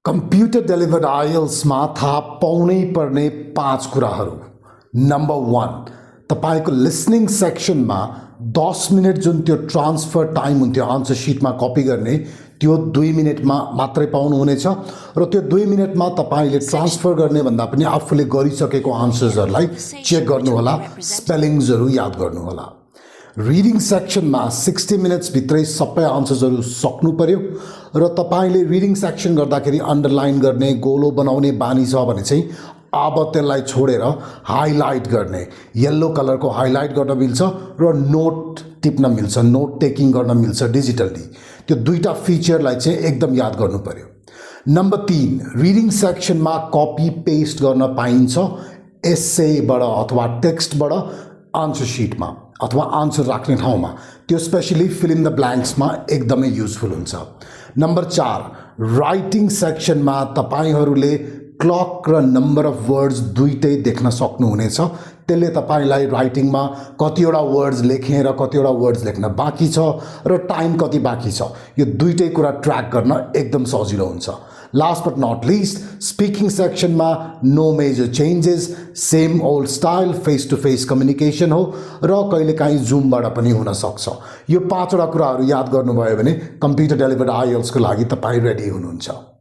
Computer delivered आइएल्समा थाहा पाउनै पर्ने 5 कुराहरू। नम्बर 1, तपाईको लिसनिङ सेक्सनमा 10 मिनट जुन त्यो ट्रान्सफर टाइम हुन्थ्यो आन्सर सिटमा कपी गर्ने, त्यो 2 मिनटमा मात्रै पाउनुहुनेछ र त्यो 2 मिनटमा तपाईले ट्रान्सफर गर्ने भन्दा पनि आफूले गरिसकेको आन्सर्सहरूलाई चेक गर्नुहोला, स्पेलिङ्सहरू याद गर्नुहोला। रिडिङ सेक्सनमा 60 मिनट्स भित्रै सबै आन्सर्सहरू सक्नु पर्यो र तपाईले रिडिङ सेक्सन गर्दाखेरि अन्डरलाइन गर्ने, गोलो बनाउने बानी छ भने चाहिँ अब त्यसलाई छोडेर हाइलाइट गर्ने, येल्लो कलरको हाइलाइट गर्न मिल्छ र नोट टिप्न मिल्छ, नोट टेकिङ गर्न मिल्छ डिजिटली। त्यो दुईटा फिचरलाई चाहिँ एकदम याद गर्नु पर्यो। नम्बर 3, रिडिङ सेक्सनमा कपी पेस्ट गर्न पाइन्छ एसेबाट अथवा टेक्स्टबाट आन्सर सिटमा अथवा आन्सर राख्ने ठाउँमा। त्यो स्पेशली फिल इन द ब्ल्याङ्क्समा एकदमै युजफुल हुन्छ। नम्बर 4, राइटिङ सेक्सनमा तपाईहरूले क्लक र नम्बर अफ वर्ड्स दुईटै देख्न सक्नुहुनेछ। त्यसले तपाईलाई राइटिङमा कतिवटा वर्ड्स लेखेँ र कतिवटा वर्ड्स लेख्न बाँकी छ र टाइम कति बाँकी छ, यो दुईटै कुरा ट्र्याक गर्न एकदम सजिलो हुन्छ। Last but not least, speaking सेक्सनमा no major changes, same old style, face to face communication हो र कहिलेकाहीँ जुमबाट पनि हुन सक्छ। यो 5वटा कुराहरू याद गर्नुभयो भने कम्प्युटर डेलिभर्ड आइएल्सको लागि तपाईँ रेडी हुनुहुन्छ।